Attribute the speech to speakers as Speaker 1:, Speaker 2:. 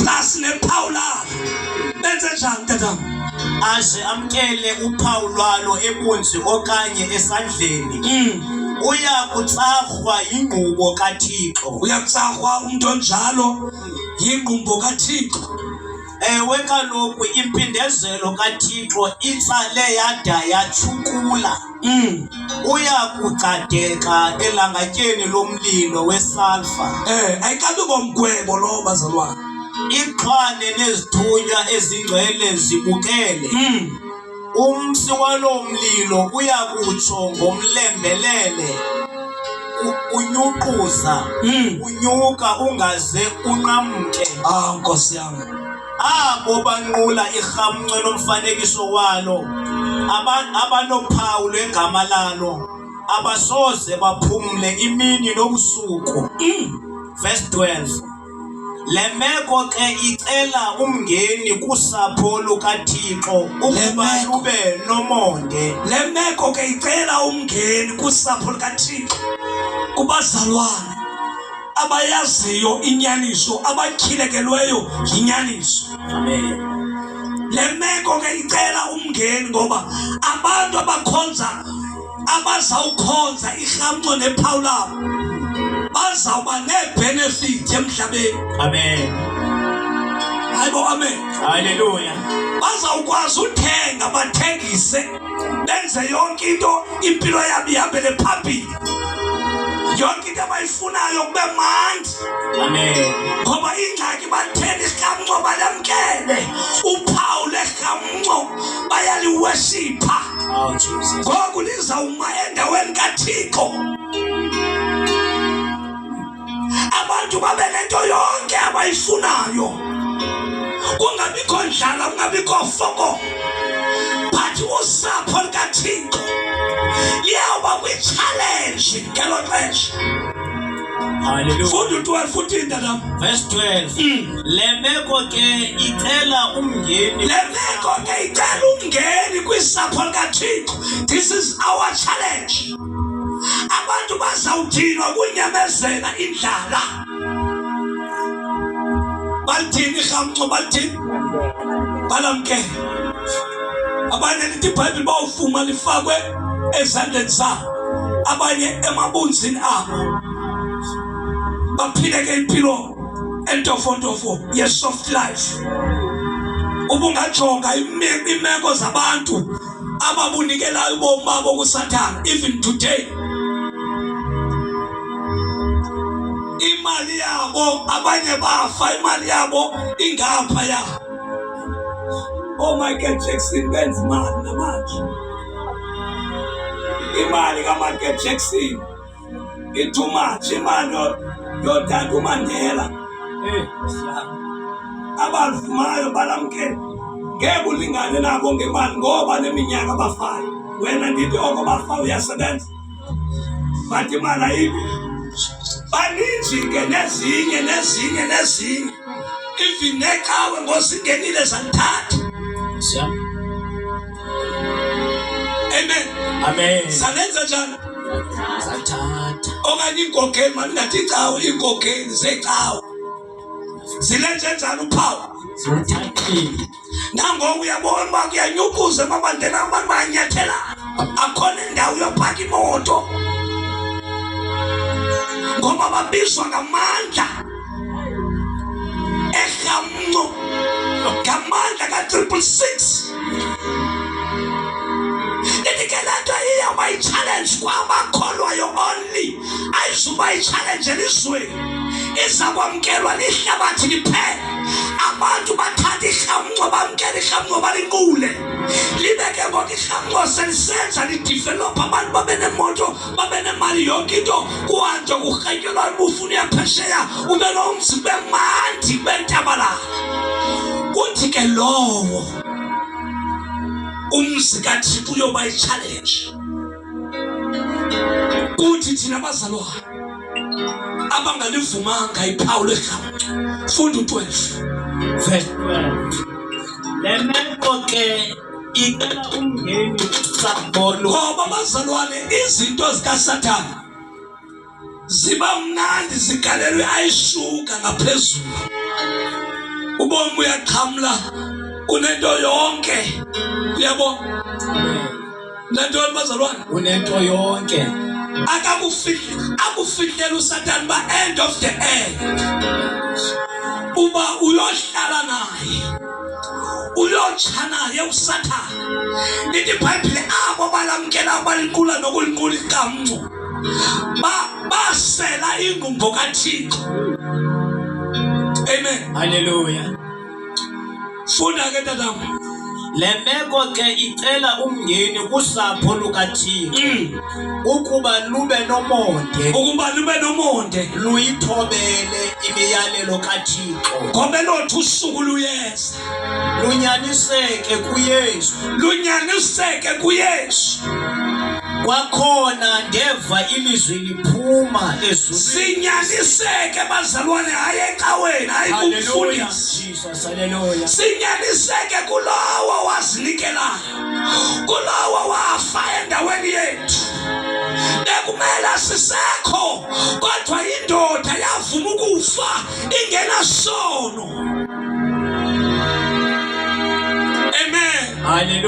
Speaker 1: Plus nephawu lalo. Benze njani tatam?
Speaker 2: Aze amkele uphawu lwalo ebunzi okanye esandleni. Uya kutsarhwa yingqubo kaThixo.
Speaker 1: Uyakutsarhwa umntu onjalo yingqumbo kaThixo.
Speaker 2: Ewe kaloku impindezelo kaThixo itsale yada yatshukula. Uya kugcadeka elangatyeni lomlilo wesalfa.
Speaker 1: Ayikabi ngomgwebo lowo bazalwane.
Speaker 2: Ixhwane nezithunywa ezingcwele zibukele. Umsi waloo mlilo uya kutsho ngomlembelele unyuquza, unyuka ungaze unqamke.
Speaker 1: Ah, Nkosi yam.
Speaker 2: Abo banqula irhamncwa lomfanekiso walo, abanophawu lwegama lalo, abasoze baphumle imini nobusuku. Verse 12. Le meko ke icela umngeni kusapho lukaThixo ukuba lube nomonde.
Speaker 1: Le meko ke icela umngeni kusapho lukaThixo, kubazalwane abayaziyo inyaniso, abatyhilekelweyo yinyaniso.
Speaker 2: Amen.
Speaker 1: Le meko ke icela umngeni ngoba abantu abakhonza abazawukhonza irhamncwa nephawu labo bazawuba neebhenefit emhlabeni.
Speaker 2: Amen.
Speaker 1: Hayibo, amen.
Speaker 2: Haleluya.
Speaker 1: Bazawukwazi uthenga bathengise benze yonke into, impilo yabo ihambele phambili, yonke into abayifunayo kube mandi.
Speaker 2: Amen.
Speaker 1: Ngoba ingxaki bathenga irhamncwa balamkele uphawu lerhamncwa bayaliweshipha.
Speaker 2: Oh Jesus.
Speaker 1: Ngoku lizawuma endaweni kaThixo, abantu babe nento yonke abayifunayo, kungabikho ndlala, kungabikho foko, but usapho likaThixo liyawuba kwi-challenge ngelo xesha.
Speaker 2: Hallelujah.
Speaker 1: Funda u-12 futhi ntanam.
Speaker 2: Verse 12. Le meko ke icela umngeni.
Speaker 1: Le meko ke icela umngeni kwisapho likaThixo. This is our challenge. Abantu bazawudinwa kunyamezela indlala. Balithini irhamncwa, balithini? Balamkele. Abanye lithi iBhayibhile bawufuma lifakwe ezandleni zabo, abanye emabunzini abo. Baphile ke impilo entofontofo ye-soft life. Ubungajonga imeko zabantu ababunikelayo ubomi babo kuSathana even today. Imali yabo abanye bafa, imali yabo ingaphaya. OMichael Jackson benza imali namanje. Imali kaMichael Jackson i-too much, imali yotata uMandela. Abavumayo balamkele, ngeke ulingane nabo ngemali ngoba neminyaka bafayo. Wena ndithi oko bafa uyasebenza, but imali ayikho. Baninzi ke nezinye nezinye nezinye, even necawe ngozingenile zalithatha. Amen.
Speaker 2: Amen.
Speaker 1: Salenza njani?
Speaker 2: Zathatha.
Speaker 1: Okanye iinkokheli, mandingathi icawe, iinkokheli zecawe zilenze njani uphawu?
Speaker 2: Zithathile.
Speaker 1: Nangoku uyabona uba kuyanyukuza emabandleni, abantu bayanyathelana, akhona indawo yopaka imoto ngoba babizwa ngamandla erhamnco, ngamandla ka-666. Ndithi ke le nto iyawuba yi-challenge kwabakholwayo only, ayizuba yi-challenge elizweni, iza kwamkelwa lihlabathi liphela. Abantu bathatha irhamncwa, bamkele irhamncwa, balinqule, libe ke ngoku irhamncwa selisenza lidevelopha, abantu babe nemoto, babe nemali, yonke into, kuhanjwe kurhetyelwa, ubufuna uyaphesheya, ube nomzi, kube mandi, kube ntabalala. Kuthi ke lowo umzi kaThixo uyoba yi-challenge kuthi thina bazalwane abangalivumanga iphawu lerhamncwa. Funda u-12.
Speaker 2: Verse 12. Le meko ke icela umngeni kusapho.
Speaker 1: Ngoba bazalwane, izinto zikaSathana ziba mnandi zigalelwe ayishuka ngaphezulu. Ubomi buyaqhamla unento yonke. Uyabo? Unentoni bazalwane?
Speaker 2: Unento yonke.
Speaker 1: Akakufihli akufihlela uSathane ba end of the end. Uba uyohlala naye. Uyotsha naye uSathane. Lithi iBhayibhile abo balamkela balinqula nokulinqula ikamncu. Ba basela ingqumbo kaThixo. Amen.
Speaker 2: Hallelujah.
Speaker 1: Funda ke tatam.
Speaker 2: Le meko ke icela umngeni kusapho lukaThixo ukuba lube nomonde,
Speaker 1: Ukuba lube nomonde,
Speaker 2: luyithobele imiyalelo kaThixo,
Speaker 1: ngoba elothu usuku luyeza,
Speaker 2: lunyaniseke kuYesu.
Speaker 1: Lunyaniseke kuYesu.
Speaker 2: Kwakhona ndeva ilizwi liphuma ezulwini.
Speaker 1: Sinyaniseke bazalwane, hayi ecaweni, hayi
Speaker 2: Hallelujah.
Speaker 1: kumfundisi.
Speaker 2: Jesus, hallelujah.
Speaker 1: Sinyaniseke kulowo wazinikelayo, kulowo wafa endaweni yethu. Bekumele sisekho, kodwa indoda yavuma ukufa ingenasono. Amen.
Speaker 2: Hallelujah.